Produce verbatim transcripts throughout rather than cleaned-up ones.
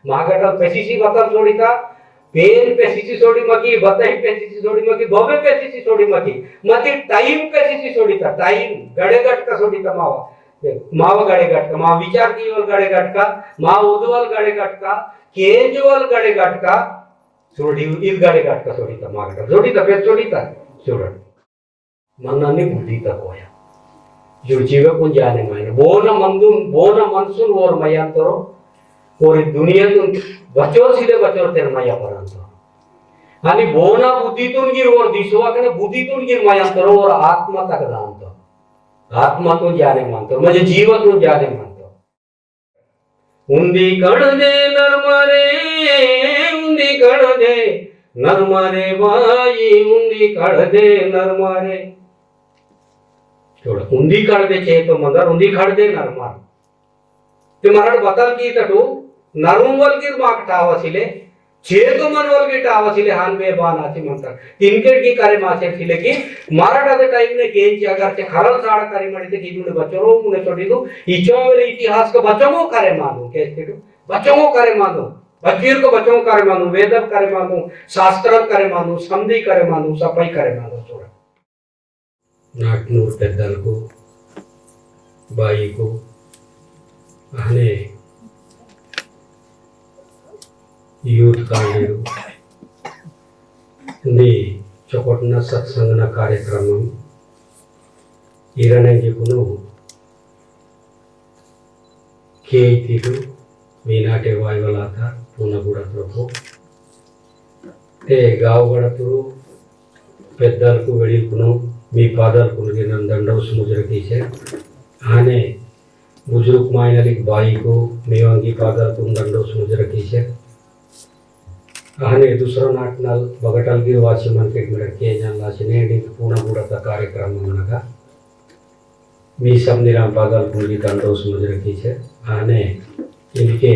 मागटल पेसिसि बतल सोड़ीता, पेन पेसिसि सोड़ी मकी, बतई पेसिसि सोड़ी मकी, बबे पेसिसि सोड़ी मकी, मती टाइम पेसिसि सोड़ीता, टाइम गड़ेगटका सोड़ीता मावा। मावा गड़ेगटका, मावा विचार कीवाल गड़ेगटका, मावा उदवाल गड़ेगटका, केंजवाल गड़ेगटका, सोड़ी, इद गड़ेगटका सोड़ीता मागटल, सोड़ीता, पेन सोड़ीता, सोड़न। मनना नी बुद्धि तक होया। जुड़चीवे कुन जाने मायने। बोना मंदुन, बोना मनसुन ओर मयांतरो, ओर दुनिया तुन बचोर सिले बचोर तेर मया परंतो। अनि बोना बुद्धितुन गिर ओर दिसवा कने बुद्धितुन गिर मयांतरो ओर आत्मा तक दांतो। आत्मा तुन जाने मांतो, म्हणजे जीव तुन जाने मांतो। उंदी कड़दे नरमारे, उंदी कड़दे नरमारे बाई, उंदी कड़दे नरमारे। चोड़ा, उंदी कड़दे चेतो मंदर, उंदी कड़दे नरमार। ते मरड़ बतल कीतटो, नरुम वल गिर माक टावा सिले, चेतो मन वल गिर टावा सिले, हान बे बान आसी मंतर। तिनकेट की करे मासेर सिले की, मरड़ अदे टाइम ने केंची अगर से खरल साड़ करी मड़ी ते की दुने बचोरो मुने सोड़ी दो, इचो वेले इतिहास को बचोंगो करे मानो, केस के दो, बचोंगो करे मानो, बचवीर को बचोंगो करे मानो, वेदर करे मानो, शास्त्र करे मानो, समधी करे मानो, सफाई करे मानो, चोड़ा। नाटनूर पेद्दलकु, बाईकु, अहने यूथ कांडीरु, उंदी चोकोटना सत्संगना कार्यक्रमम, इरने जिकुनु, केइतीटु, मी नाटे वायवलाता, पूना गुड़ा तरफो। ते गाव गड़तुरु, पेद्दलकु वेड़ीलकुनु, मी पादलकुन गिर नन दंडोस मुजरा कीसे। आने, बुजुर्ग मायनलिक बाईकु, मी वांगी पादलकुन दंडोस मुजरा कीसे। आने, दूसरा नाटनल, बगटल गिर वासी मनकेट मेरा केंजन लासी, नेंडित पूना गुड़ाता कार्यक्रमम नगा। मी समदीरा पादलकुन गिर दंडोस मुजरा कीसे। आने, इनके,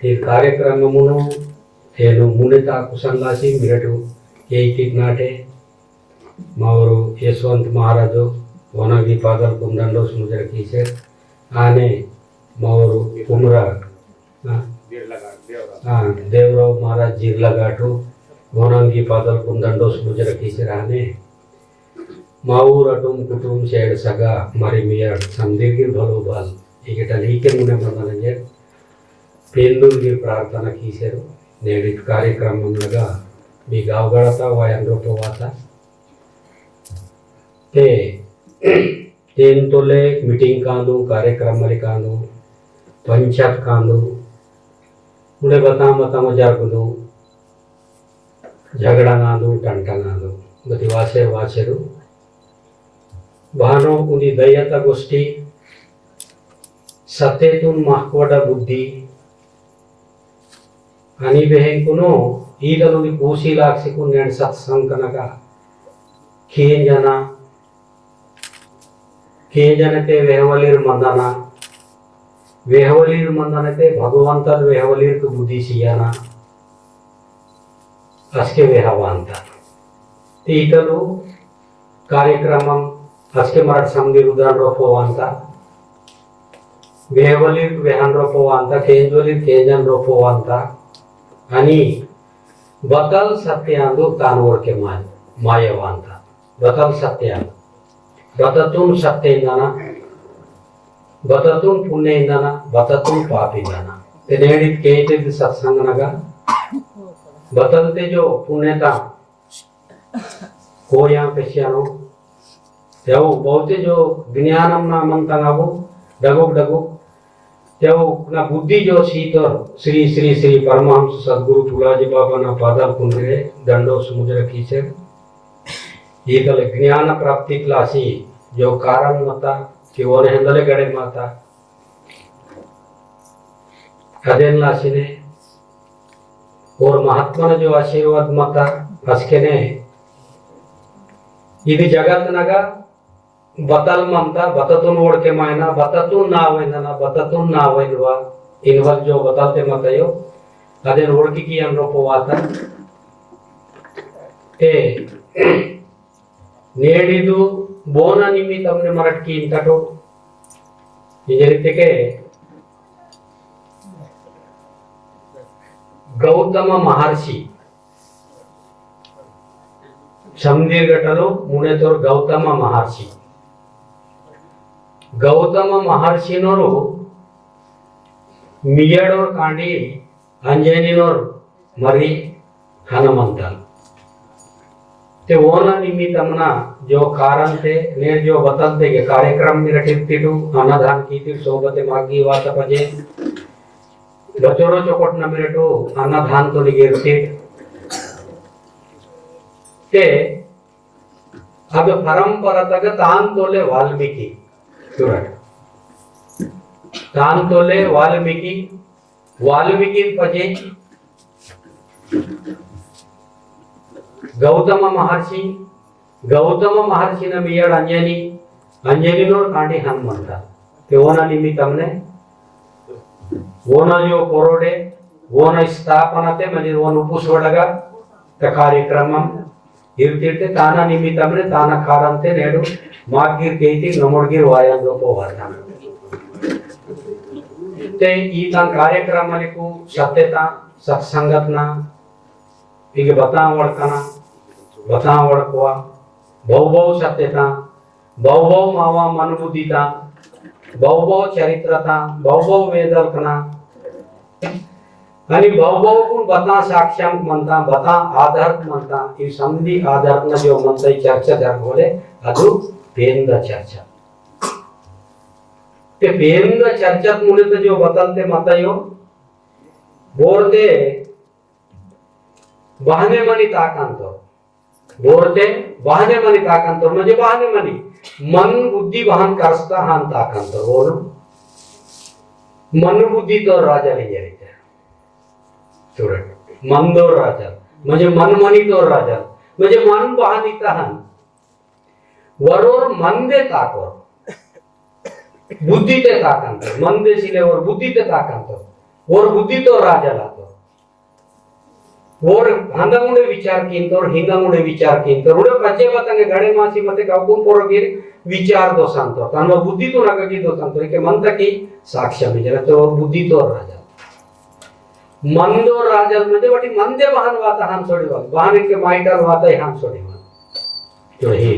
ईर कार्यक्रममुनु, तेनु मुनेता कुसनलासी, मिरटु, केइतीट नाटे, मावरु यशवंत महाराजो, ओना गी पादलकुन दंडोस मुजरा कीसे, आने मावरु कुमरा, आ, आ, देवराव महाराज जिर्लाघाटु, ओना गी पादलकुन दंडोस मुजरा कीसे आने, मावुर अटुम कुटुम सेड़ सगा, मरी मियाड़, समदीर गिर भलो भल, इगेटल हीके मुने मंदना जे, पेंदुल गिर प्रार्थना कीसेरु, नेंडित कार्यक्रमम नगा, मी गाव गड़ाता वायन रोपो वाता, ते, तेन तोले meeting कांदु, कार्यक्रम मरी कांदु, पंचायत कांदु, उंडे बताम बताम जरगदु, झगड़ा कांदु, टंटा कांदु, बती वासेर वासेरु। बहानो उंदी दयता गोष्टी, सत्तेतुन महकवड़ा बुद्धि, अनि बेहेंकुनो, ईदल उंदी कूसी लाग सिकुन नेंड सत्संग कनका, केंजना, केंजनते वेहवलीर मंदना, वेहवलीर मंदनते भगवंतल वेहवलीर कु बुद्धि सियाना, असके वेहवांता। ते इतलु कार्यक्रमम असके मरट समदीर उदान रोपो वांता। वेहवलीर वेहन रोपो वांता, केंजवलीर केंजन रोपो वांता। अनि बतल सत्य आंदु तान ओड़के माय, माय वांता। बतल सत्य आंदु। बततुन सत्य इंदना, बततुन पुण्य इंदना, बततुन पाप इंदना। ते नेंडित केइतेद सत्संग नगा, बतलते जो पुण्यता कोया पेस्यानो। तेउ बहुते जो ज्ञानम ना मंतंग अबो डगुक डगुक। तेउ ना बुद्धि जो सीतर श्री श्री श्री परमहंस सद्गुरु फुलाजी बाबा ना पादल कुंदरे दंडो समुद्र कीचर। ईतल ज्ञान प्राप्ति लासी जो कारण मता कि ओने हेंदले गड़े माता। अदेन लासिने ओर महात्मन जो आशीर्वाद मता असकेने इदि जगत नगा बतल मंता, बततुन ओड़के मायना, बततुन नावेंदना, बततुन नावेंदवा, इनवल जो बतलते मतयो, अदेन ओड़की कियान रोपो वाता। ते नेंडिदु बोना निमित्तम ने मरट कींतटो। इंजरित्तेके, गौतम महर्षि, समदीर गटलो मुनेतोर गौतम महर्षि। गौतम महर्षि नोरु मियाड़ोर कांडी अंजनी नोर मरी हनुमंतल। ते ओना निमित्तमना जो कारण ते, ने जो बतल ते के कार्यक्रम मिरटिर तिटु, अन्नदान कीतिट सोबते मागी वाता पजे, बचोरो चोकोट न मिरटु अन्नदान तो निगिरतिट। ते अब परंपरा तग तान तोले वाल्मीकि, सूड़ा। तान तोले वाल्मीकि, वाल्मीकि पजे गौतम महर्षि, गौतम महर्षि न मियाड़ अंजनी, अंजनी नोर कांडी हनुमंता। ते ओना निमित्तमने, ओना जो कोरोडे, ओना स्थापना ते, म्हणजे ओन उपुस वडगा, ते कार्यक्रम इर्तिर्ते ताना निमित्तमने, ताना कारण ते नेडु मागीर केइति नमोड़गीर वायन रोपो वाता। ते ईता कार्यक्रम मलिकु सत्यता, सत्संगतना, इगे बतावड़कना, बतावड़कवा, बहु बहु सत्यता, बहु बहु मावा मन बुद्धिता, बहु बहु चरित्रता, बहु बहु वेदलकना, अनि बहु बहु कुन बता साक्ष्यम मनता, बता आधार मनता, ई समदी आधार न जो मनता ई चर्चा जरगोले, अदु पेंद चर्चा। ते पेंद चर्चा मुने तो जो बतलते मतायो, बोरते बहने मनी ताकंतो। बोरते बहने मनी ताकंतो, म्हणजे बहने मनी। मन बुद्धि बहन करस्ता हान ताकंतो। बोलो। मन बुद्धितोर राजाल इंजेर इते। सूड़ा। मनदोर राजाल। म्हणजे मन मनीतोर राजाल। म्हणजे मन बहन इता हान। वरोर मनदे ताकोर। बुद्धिते ताकंतो। मनदे सिले ओर बुद्धिते ताकंतो। ओर बुद्धितोर राजाल आतो। ओर हंदंग उंडे विचार किंतोर, हिंदंग उंडे विचार किंतोर। उंडे पच्चे बतंगे गड़े मासी मते गावकुन पोरोगीर विचार दोसांतोर। तनवा बुद्धितुन अगगी दोसांतोर। इके मनता की साक्ष्य मिंजरा तो बुद्धितोर राजाल। मनदोर राजाल म्हणजे वाटी मनदे बहन वाता हान सोड़ीवाल। बहन इनके माइटाल वाता हान सोड़ीवाल। तो हे।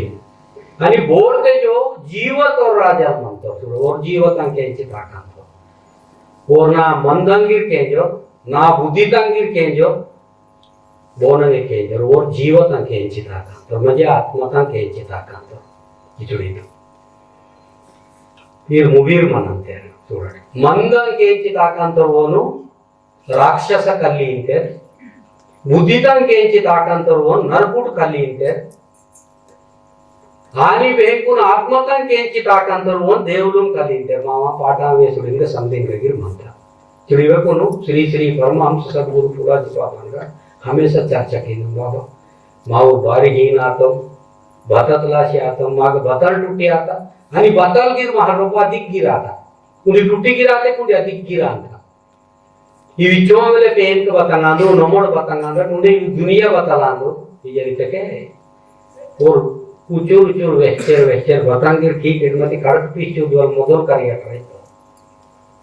अनि बोरते जो जीवतोर राजाल मनतोर। ओर जीवतंग केंची ताकंतोर। ओर ना मनदंगीर केंजो, ना बुद्धितंगीर केंजो, बोनंगे केंजो, ओर जीवतंग केंची ताकंतोर, म्हणजे आत्मतंग केंची ताकंतोर। इचुड़ी तो। ईर मुवीर मनंतेर, सूड़ा। मनदंग केंची ताकंतोर ओनु, राक्षस कल्ली इंतेर, बुद्धितंग केंची ताकंतोर ओन नरकुट कल्ली इंतेर, हानि बेहकुन आत्मतंग केंची ताकंतोर ओन देवलुन कल्ली इंतेर। मावा पाटा वेसुड़िंग समदिंग गिर मंता। चुड़ीवे कोनु श्री श्री परमहंस सद्गुरु पूरा जिपा पानगा हमेशा चर्चा कींदु बाबा। मावु बारी हीन आतम, बततलासी आतम, माग बतल टुट्टी आता, हानि बतल गिर महारोपा दिक गिर आता। कुंडी टुट्टी गिर आते, कुंडी अधिक गिर आता। इवी चोंगले पेनके बतंगांदु, नमोड़ बतंगांदु, नुंडे दुनिया बतलांदु, इजरितके। ओर उचुर उचुर वेस्चेर वेस्चेर बतंगीर की किडमती कड़क पीस चुदवल मोदोल करियाट रही।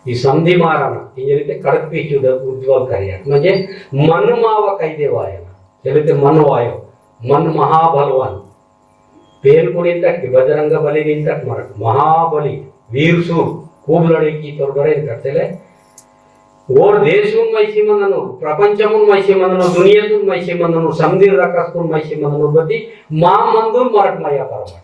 ई समदी मारना, इजरिते कड़क पीस चुदवल करियाट। म्हणजे मन मावा कैदे वायना, चलिते मन वायो, मन महाबलवान। पेन कोन इंतक, बजरंग बली इंतक मरक, महाबली, वीर सूर, खूब लड़ाई कीतोर बरे इंतक तेले। ओर देशमुन मैसी मंदनुर, प्रपंचमुन मैसी मंदनुर, दुनियातुन मैसी मंदनुर, समदीर रकसकुन मैसी मंदनुर बती, मा मंदुर मरक माया परमट।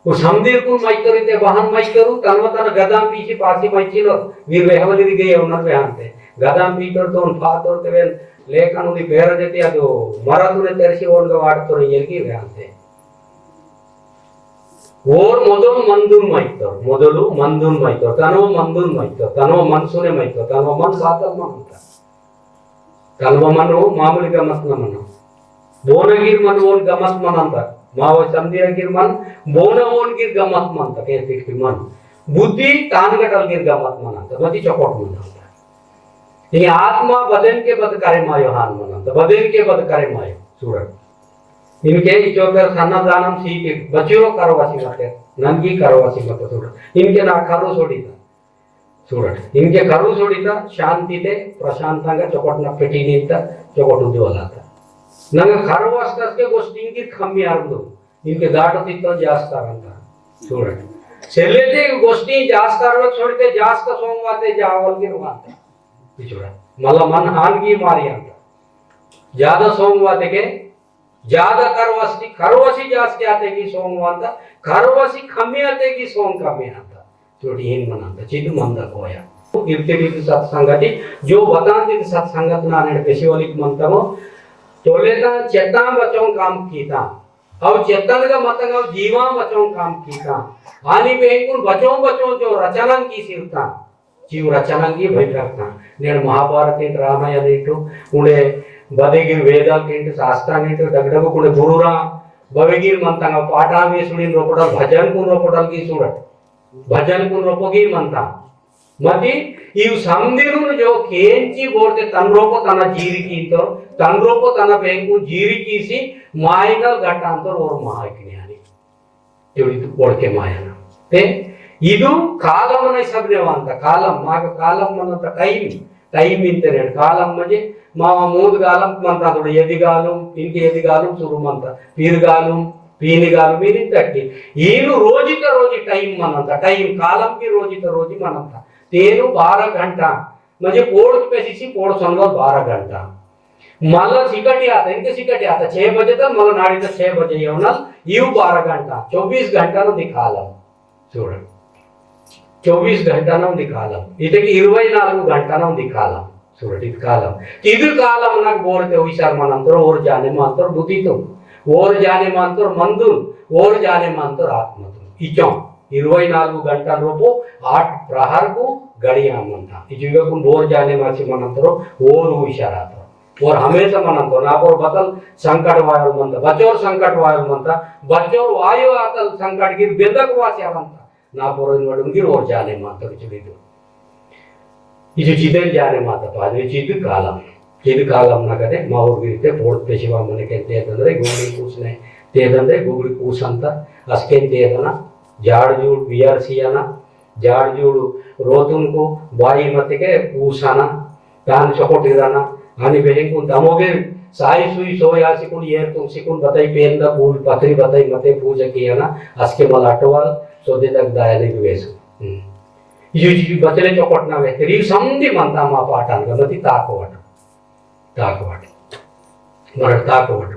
ओर समदीरकुन मैतोर इते बहन मैतोर, तनवा तन गदाम पीसी पासी मैसीलो, वीर वेहवली दी गई उनर वेहंते। गदाम पीतोर तोन फातोर तेवेन, लेकन उनी पेर देते अदो, मरतुने तेरसी ओन गवाड़ तोर येलगी वेहंते। ओर मोदोल मंदुन मैतोर, मोदोलु मंदुन मैतोर, तनवा मंदुन मैतोर, तनवा मनसुने मैतोर, तनवा मन बातल मनंता। तनवा मनो मामूली गमत न मनो। बोना गिर मन ओन गमत मनंता। मावा समदिया गिर मन, बोना ओन गिर गमत मनंता, कैसे गिर मन। बुद्धि तान गटल गिर गमत मनंता, मती चोकोट मनंता। ई आत्मा बदन के बद करे मायो हान मनंता, बदन के बद करे मायो, सूरत। इनके इचोकर सन्ना दानम सीखे, बचिरो करवासी मते, ननगी करवासी मते सूरत। इनके ना करो सोड़ी दा। చూడటి. ఇంకె కరువు చూడిత శాంతితె ప్రశాంతంగా చొకటిన పెట్టి నింత చొకటి ఉద్యోగాలత. నంగ కరువు వస్తస్కే గోష్టి ఇంకి కమ్మి అరుందు. ఇంకె గాటో తిత్తో జాస్తారంత. చూడటి. సెల్లెతే గోష్టి జాస్తారో చూడితే జాస్త సోమవాతే జావల్కి రువాత. ఇది చూడ. మళ్ళా మన హాన్కి మారి అంత. జాద సోమవాతేకే, జాద కరువసి, కరువసి జాస్తి ఆతేకి సోమవాంత, కరువసి కమ్మి ఆతేకి సోమ కమ్మి అంత. చూడు, ఏం మనంత, చిదు మంద కోయ. ఇర్తిరితి సత్సంగతి, జో బతాంతి సత్సంగతి నా నేడు పెసివలికి మంతమో, తొలెత చెత్తాం బచోం కామ్ కీతాం. అవు చెత్తాంగ మతంగ అవు జీవాం బచోం కామ్ కీతాం. ఆని బెంకున్ బచోం బచోం జో రచనాం కీసిర్తాం. జీవు రచనాంకి భయపెడతాం. నేడు మహాభారత ఏంటి, రామాయణ ఏంటి, ఉండే బదెగిరి వేదాలు ఏంటి, శాస్త్రాలు ఏంటి, డగడగ ఉండే గురురా, బవెగిరి మంతంగా పాఠాం వేసుడిని రొపడల్, భజనకు రొపడల్కి చూడటి. భజనకు రొపగిరి మంతాం. మతి, ఇవు సంధిను జో కేంచి బోడితే తన రొప తన జీరికి ఇంతో, తన రొప తన బెంకు జీరికిసి, మాయనల్ గట్టాంతో ఓరు మహాజ్ఞాని. ఇదు ఒడికే మాయన. తే, ఇదు కాలం అనే శబ్దం అంత. కాలం, మాకు కాలం అన్నంత time. Time ఇంతేనే. కాలం म्हणजे, మా మూడు కాలం మంత అతడు ఎది కాలం, ఇంక ఎది కాలం సురు మంత. పీరు కాలం, పీని కాలం, ఇది తట్టి. ఈను రోజుకి రోజు time మనంత. Time, కాలంకి రోజుకి రోజు మనంత. తేను बारह घंटा. म्हणजे पोड़ पेसिसी पोड़ सोनवा बारह घंटा। मला सिकटी आता, इनके सिकटी आता, छह बजे तक, मला नाड़ी तक छह बजे येवनल, इव बारह घंटा, चौबीस घंटा नंदी कालम। చూడు, चौबीस घंटा नंदी कालम। इतेकी इरवै नालुगु घंटा नंदी कालम। చూడు, इदु कालम। इदु कालम नक बोरते विचार मनंतोर, ओर जाने मनंतोर बुद्धितुन, ओर जाने मनंतोर मंदुन, ओर जाने मनंतोर आत्मतुन। इचों, इरवै नालुगु घंटा रोपो आठ प्रहरकु घड़िया मनता। इचुगकुन बोर जाने मासी मनंतोर, ओर विचार आतो। ओर हमेशा मनंतो, ना पोर बतल संकट वायो मनता, बचोर संकट वायो मनता, बचोर वायो आतल संकट गिर बेंदक वासी आलंता, ना पोर इन वडुन गिर ओर जाने मनता बिचुड़ी दो। इचु चिदेन जाने मनता पादरी चिद कालम। चिद कालम ना कदे, मा ओर गिरते पोड़ पेशिवा मने के तेदंदे, गुगड़ी पूसने तेदंदे, गुगड़ी पूसंता, अस्केन तेदना, जाड़ जूड़ बियार सियाना, जाड़ जूड़ रोतुन को बाई मते के पूसाना, तान चोकोट इराना, आनी बेहें कुन तमोगे साई सुई सोया सिकुन येर तुम सिकुन बताई पेंदा फूल पतरी बताई मते पूजा कियाना, अस्के मल अटवाल, सोदे तक दाया नहीं दुएसु। हम्म। यू जी बचले चोकोट ना वे, तेरी समधी मनता मा पाटान का मती ताको वाटो। ताकवाट। मरट ताकवाट।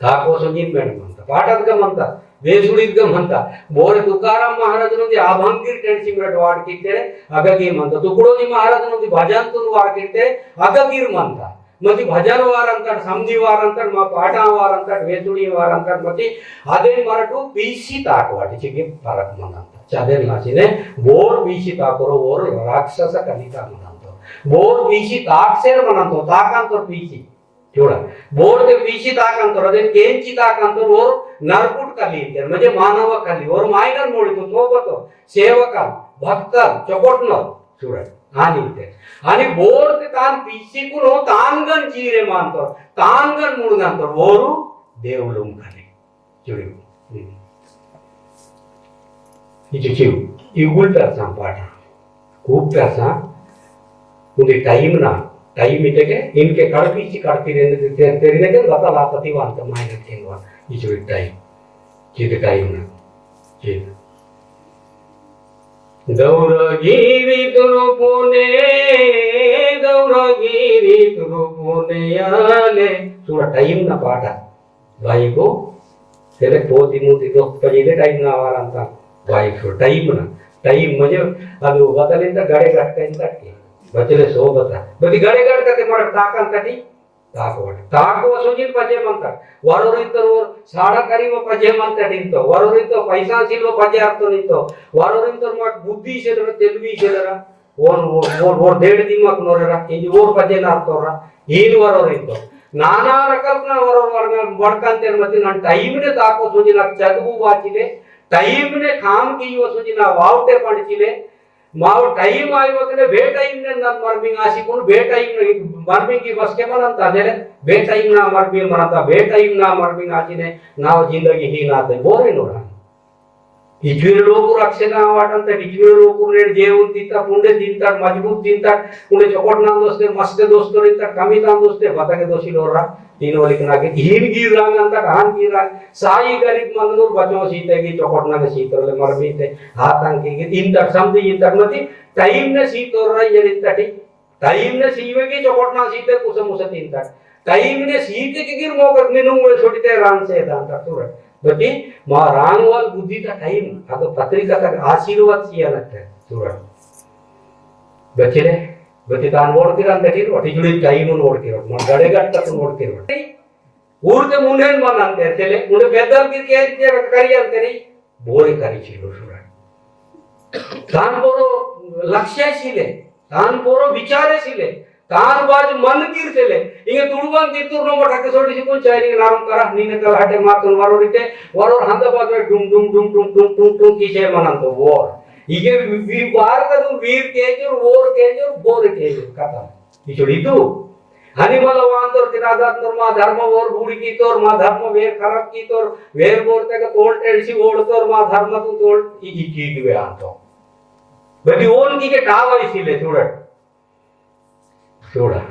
ताकवा सोंजिन मेड़ मनता। पाटादगा मनता। वेसुड़ीदगा मनता। बोरे तुकाराम महाराज नंदी आभंगीर टेंड सिमरट वाड़ कितेरे, अगगीर मनता। तुकडोजी महाराज नंदी भजन तुन वाड़ कितेरे, अगगीर मनता। मती भजन वारंतट, समधी वारंतट, मा पाटा वारंतट, वेसुड़ी वारंतट, मती अदे मरटू पीसी ताकवाट, चिके फरक मनंता। चदेल नाचिने, बोर पीसी ताकोरो, बोर राक्षस कलिता मनंतो। बोर पीसी ताकसेर मनंतो, ताकंतोर पीसी। चूड़ा, बोर ते पीसी ताकंतोर, अदे केंची ताकंतोर, बोर नरकुट कली, म्हणजे मानव कली, बोर मायनर मोड़ी तो सोबतो, सेवकल, भक्तल, चोकोटनो, चूड़ा, आनी ते। आनी बोर ते तान पीसी कुनो, तानगन जीरे मानतोर, तानगन मुड़गंतोर, बोरु देवलुम कली। चूड़ी। हम्म। इचु चिव, इव गुल पेरसा पाटा। खूब पेरसा, उंदी time ना, time इतेके, इनके कड़पी ची कड़पी रेंदे ते-, ते-, तेरिने के बता लापति वांत मायनट केन वांत। इचु time। चिद time ना। चिद। दौरगिरी तुरुपुने, दौरगिरी तुरुपुने आले। चूड़ा time ना पाटा। बाईको, तेरे पोती मोती दोस्त पजेले time ना वारंता। बाईको time ना, time म्हणजे, अदु बतलिंता गड़े गट्टा इंता के। बचले सो बता। बती गड़े गट्टा ते मरट ताकंतटी, ताकवाट। ताकवा सोंजिन पजे मनता। वरोरिंतर ओर साड़ा करीब पजे मनता इंतो। वरोरिंतर पैसा सिल्व पजे आतो इंतो। वरोरिंतर माक बुद्धि सेलरा, तेलवी सेलरा। ओर, ओर, ओर, ओर देड़ दिमाग नोरेरा, इंजी ओर पजे नारतोरा, हीन वरोर इंतो। नाना रकल्पना वरोर वरना वड़कंतेर मती नन time ने ताको सोंजी नक चदुवु वाचिले, time ने काम कियो सोंजी ना वावटे पंडचिले, माव time आयो कने बे time ने नन मरमिंग आसी कुन बे time ने मरमिंग की बसके मनंता देले, बे time ना मरमिंग मनंता, बे time ना मरमिंग आसी ने नाव जिंदगी ही ना ते बोरे नोरा। इचुरे लोकुर अक्सेदा वाटंता, इचुरे लोकुर नेड जेवुन तिंता, पुंडे तिंता, मजबूत तिंता, उंडे चोकोटना दोस्ते, मस्ते दोस्तोर इंता, कमी तान दोस्ते, बताके दोसी लोरा, तीन वलिक नागे, हीन गिरांग अंता, हान गिरांग, साई गरीब मंदनुर बचो सीते गी, चोकोटना के सीतोर ले मरमीते, हाथांग की गी, इंता, समझी इंता, मती, time ने सीतोर रा, ये इंता टी, Time ने सीवे की चोकोटना सीते कुसे मुसे तिंता। Time ने सीते की गिर मोकत मिनुम वे छोड़िते रान से दांता तुरंत। बती मा रान वाल बुद्धि ता time, अतो पत्रिका ता आशीर्वाद सिया नते तुरंत। बचिले, बती तान वोड़ किरान तटीर, वटी जुड़ी time उन वोड़ किरान, मन गड़े गट तक उन वोड़ किरान। ऊरते मुंडेन मनंते तेले, मुंडे बेदल की के जे करियन तेरी, बोरे करी चिलो सुरा। तान बोरो लक्ष्य सिले, तान बोरो विचारे सिले, तान बाज मन कीर सिले। इंगे तुड़ुबन तितुर नो बटा के सोड़ी सिकुन चाइनी नाम करा, नीने कल हटे मातुन वरोरिते, वरोर हंदा बाज में डुम, डुम, डुम, डुम, डुम, डुम, डुम, किसे मनंतो वोर। इंगे वी-, वी-, वार का तुम वीर केंजोर, वोर केंजोर, बोरे केंजोर, खतम। इचुड़ी तू। हानि मला वांतोर तिनादात नोर मा धर्म वोर बुड़ी कीतोर, मा धर्म वेर खराब कीतोर, वेर बोर तक तोल टेंसी ओड़तोर, मा धर्म तू तोल इ-, इ-, इ-, वे आंतो। बदी ओन की के टावा इसीले चूड़ा। चूड़ा।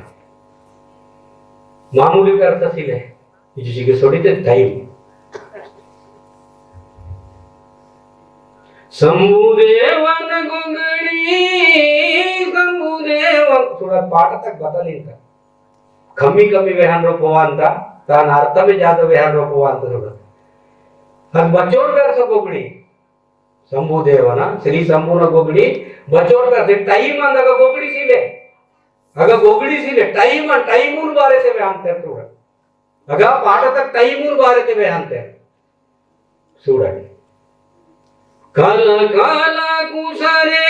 मामूली करता सिले। इचु चिके सोड़िते time। शंभु देवन गोगड़ी, शंभु देवन। थोड़ा पाठ तक बता लेता। कमी कमी वेहान रो पोवांता, तान अर्थ में ज्यादा वेहान रो पोवांता थोड़ा। अग बचोर कर सो गोगड़ी। शंभु देवना, श्री शंभुना गोगड़ी, बचोर कर दे time अंदगा गोगड़ी सिले। अगा गोगड़ी सिले, time, time उन बारे से वेहांते थोड़ा। अगा पाठ तक time उन बारे ते वेहांते। सूड़ाड़ी। काला काला कुसारे,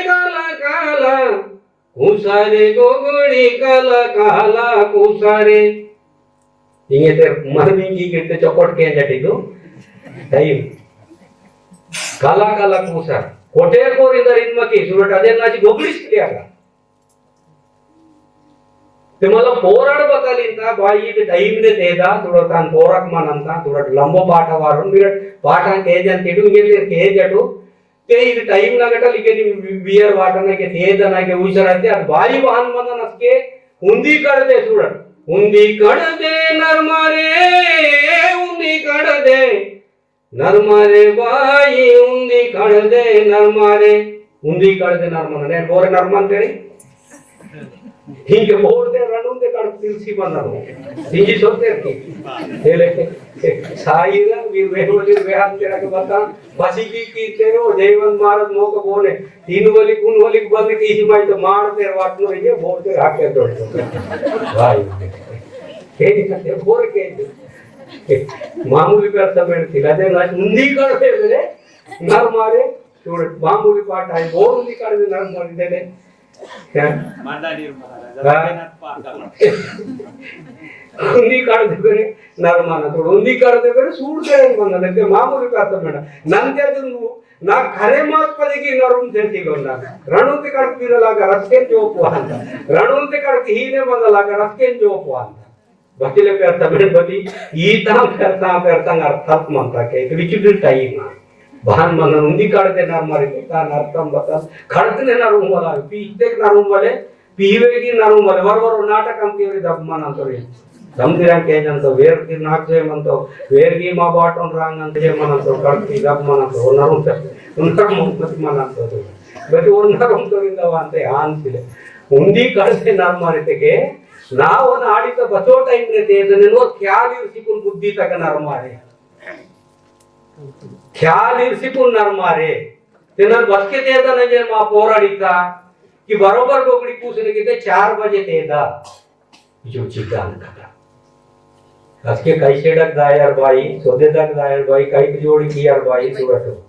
काला काला कुसारे, गोगड़ी काला काला कुसारे। इंगे ते मरमिंगी गिरते चोकोट के जटी दो। Time। काला काला कुसार। कोटे कोर इंदर इनमकी, सूड़ाड़ी अदे नाची गोगड़ी सिले अगा। ते मला पोराड बतल इंता, बाई इद time ने तेदा, थोड़ा तान पोराक मनंता, थोड़ा लंबो पाटा वारुन, मिरट पाटा केजन तेडु, इंगे ते केजटु, ते इद time नगटल इगे नि बियर वाटना के तेदना के उइसर आते, अद बाई बहान मनन असके, उंदी कड़दे सूड़न, उंदी कड़दे नर मारे, उंदी कड़दे नर मारे बाई उंदी कड़दे नर मारे। उंदी कड़दे नर मारे। ने बोरे नर मारे तेरी। ठीक है, बोलते रणुंदे कड़ तिलसी बंदन हो। इंजी सोते की। तेले, साईरा, वी वेहवली वेहान तेरा के बता। बसी की, की तेरो, जयवंत महाराज मोक बोले। तीन वली, कुन वली बंद की ही माई तो मार तेरे वाट में रहिए, बोलते हाके दो। भाई। के, बोर के। मामूली पे अर्थ मेरे थिला दे ना, उंदी कड़दे मेरे, नर मारे, चूड़, मामूली पाट आए, बोर उंदी कड़दे नर मारे दे दे। क्या? मांडा नीर मारा, हाँ। जगन्नाथ पार का। उंदी कड़दे मेरे, नर माना, चूड़, उंदी कड़दे मेरे, सूड़ दे माना, लेकिन मामूली पे अर्थ मेरा। नंदे तुम, ना घरे मात पड़ेगी, नरुम थे थी लोना। रणुंदे कड़क पीरा लागा, रस्ते जो पुआंदा। रणुंदे कड़क हीने माना लागा, रस्ते जो पुआंदा। बतिले पेरता बेन बति, ईता पेरता, पेरता अर्थात मनता के, तो विचित्र टाइम ना। बहान मनन उंदी कड़दे नर मारे, तान अर्थम बतल, कड़दने नर उंबला, पी इत्तेक नर उंबले, पीवेगी नर उंबले, वर वर नाटक हम पीवे दब मनन तो रे। समझिरां के जन तो, वेर की नाक से मन तो, वेर की माँ बाटों रांग अंत से मनन तो, कड़की दब मनन तो, नर उंबले, उनका मोहब्बत मनन तो। बति उन नर उंबले तो इंदा वांते हान सिले। उंदी कड़दे नर मारे ते के, ना वो नाड़ी तो बचो टाइम ने ते, तने नो ख्याल इर्सिकुन बुद्धि तक नर मारे। ख्याल इर्सिकुन नर मारे। तेना बचके तेदा नजे मा पोराड़ीता कि बरोबर गोगड़ी पूछने के ते चार बजे तेदा। जो चिदान कता। असके कई सेडक दायर बाई, सोदे तक दायर बाई, कई जोड़ी कियर बाई, सूरत।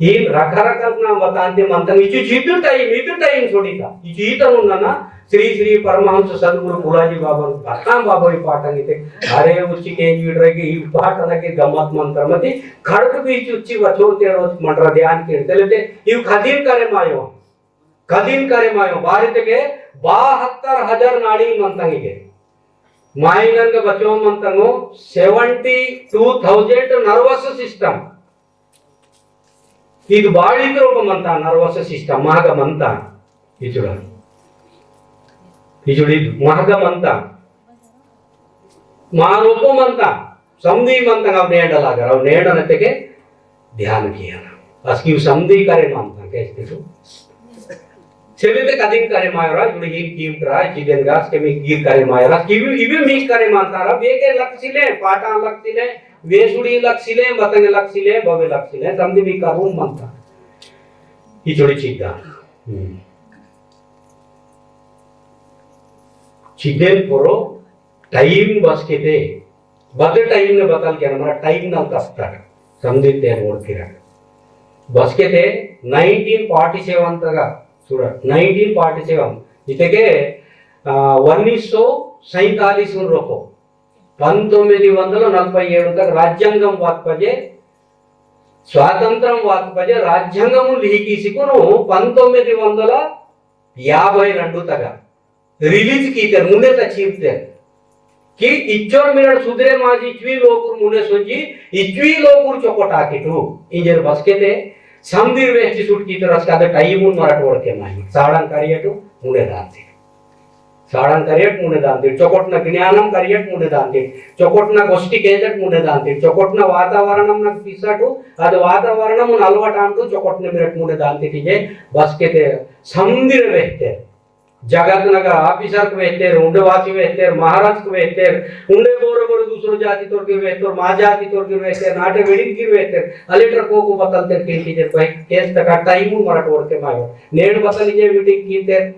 ही रखा रखा ना बताते मनता, इचु चिदु टाइम, इदु टाइम सोड़ीता। इचु इतनु नना, श्री श्री परमहंस सद्गुरु फुलाजी बाबा, भक्तां बाबा ही पाटंग इते, अरे उच्ची के वीड रहे कि, ही पाटंग के गम्मत मंत्र मती, खड़क बीच उच्ची वचोते रोज मंत्र ध्यान के, तेले ते, इव खदीन करे मायो, खदीन करे मायो, बारित के बाहत्तर हजार नाड़ी मंतंग के। माइनन के बचो मंतंगो, seventy two thousand nervous system। इद body रोपो मंता, nervous system महगा मंता। इचुड़ा, इचुड़ी महगा मंता। मा रोपो मंता, समदी मंता। अव नेंड लागर, अव नेंड नेतेके ध्यान कियाना। असकी समदी करे मंता, कैसे तो। सेलेते कदिन करे मायरा, जुड़ी ही कीमटरा, चिदेन गास के मी गिर करे मायरा, कि इवे, इवे मी करे मंतारा, बेके लक सिले, पाटा लक सिले, वेसुड़ी लक सिले, मतंग लक सिले, बवे लक सिले, समदी मी करूम मंता। इचुड़ी चिद्दा। हम्म। चिदेन पोरो time बसकेते, बदे time ने बतल के, हमारा time ना तस्ता, समदी ते बोल किरा। बसकेते nineteen forty seven तगा, सूड़ा, nineteen forty seven, इतेके, आ, उन्नीस सौ सैंतालीस उन रोको, पंतोम्मिदि वंदला नलभै एडु तगा राज्यांगम वात पजे, स्वातंत्र्यम वात पजे, राज्यांगम लिहिकीसिकुनु पंतोम्मिदि वंदला याभै रेंडु तगा release कीतेर, मुन्ने ता चीरतेर। कि इच्चोर मिरड़ सुधरे माजी इच्चवी लोकुर मुन्ने सोंजी, इच्चवी लोकुर चोकोट आकिटु। इंजेर बसकेते, समदीर वेहची सूट कीतेर असकादे time उन मरट वोड़के माई। साड़ांग करियटु, मुन्ने दांतीट। साड़ांग करियट मुन्ने दांतीट। चोकोटना ज्ञानम करियट मुन्ने दांतीट। चोकोटना गोष्टी केंजट मुन्ने दांतीट। चोकोटना वातावरणम ना पिसाटु, अद वातावरणम उन अलवाट आमटु, चोकोटने मिरट मुन्ने दांतीट इंजे, बसकेते, समदीर वेहते। जगत नगा officer क वेहतेर, उंडे वासी वेहतेर, महाराज क वेहतेर, उंडे बोरे बोरे दूसरो जाति तोर गिर वेहतेर, मा जाति तोर गिर वेहतेर, नाटे वेड़िन गिर वेहतेर, अलेटर को को बतलतेर, किंकी जेर कोई केस तका time मरट वोड़के मायो। नेंड बतल इंजे meeting कीतेर,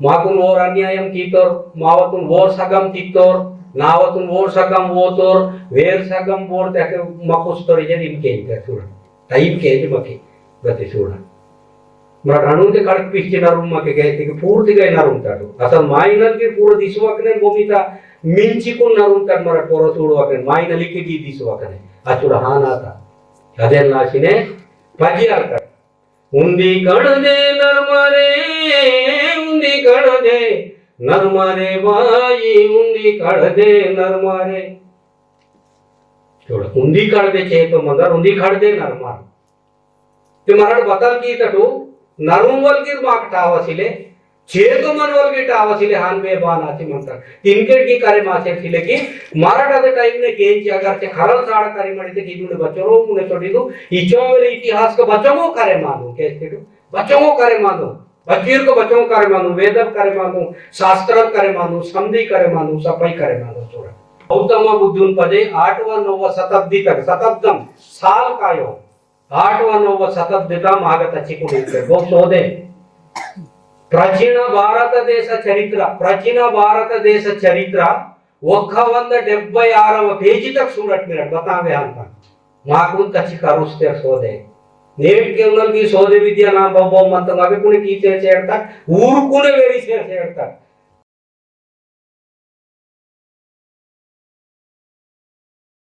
माकुन वोर अन्यायम कीतोर, मावतुन वोर सगम तीतोर, नावतुन वोर सगम वोतोर, वेर सगम वोर तके मकुस्तोर इंजे दिन केंतेर सूड़ा। Time केंज मकी, बती सूड़ा। मरा रणुंदे कड़क पिस्ची नरुम मके गैतिके पूर्ति गै नरुम ताटु। असल माइनल की पूरा दिसुवकने बोमिता मिंचिकुन नरुम ताट मरा पोरो सूड़ुवकने, माइनल इके गी दिसुवकने। अचुड़ा हाना ता। अदेन लासिने पजियार ताट। उंदी कड़दे नरमारे, उंदी कड़दे नरमारे बाई, उंदी कड़दे नरमारे। सूड़ा, उंदी कड़दे चेतो मंदर, उंदी कड़दे नरमार। ते मरट बतल की तटु, नरुम वल की माक टावा सिले, चेतो मन वल की टावा सिले, हान बे बान आसी मंतर। तिनकेट की करे मासेर सिले की, मरट अदे time ने केंची अगर से खरल साड़ा करे मड़ी ते की दुने बचोरो मुने सोड़ी दु, इचो वेले इतिहास को बचोंगो करे मानु, केस तेटु, बचोंगो करे मानु। बचवीर को बचोंगो करे मानु, वेदव करे मानु, शास्त्रव करे मानु, समदी करे मानु, सफाई करे मानु, सूड़ा। गौतम बुद्धुन पजे आठवा नौवा शताब्दी तक, शताब्दम, साल कायो, आठवा नौवा शताब्दी तक महागत चिकुन इत्ते, गो सोदे। प्राचीन भारत देश चरित्र, प्राचीन भारत देश चरित्र, ఒక్క వంద డెబ్బై ఆరవ పేజీ तक सूड़ट मिरट बतावे अंता। माकुन तची करुस्तेर सोदे। नेट के उनल की सोदे विद्या ना बबो मंत मागे कुने की से सेड़ता, ऊर कुने वेरी से सेड़ता।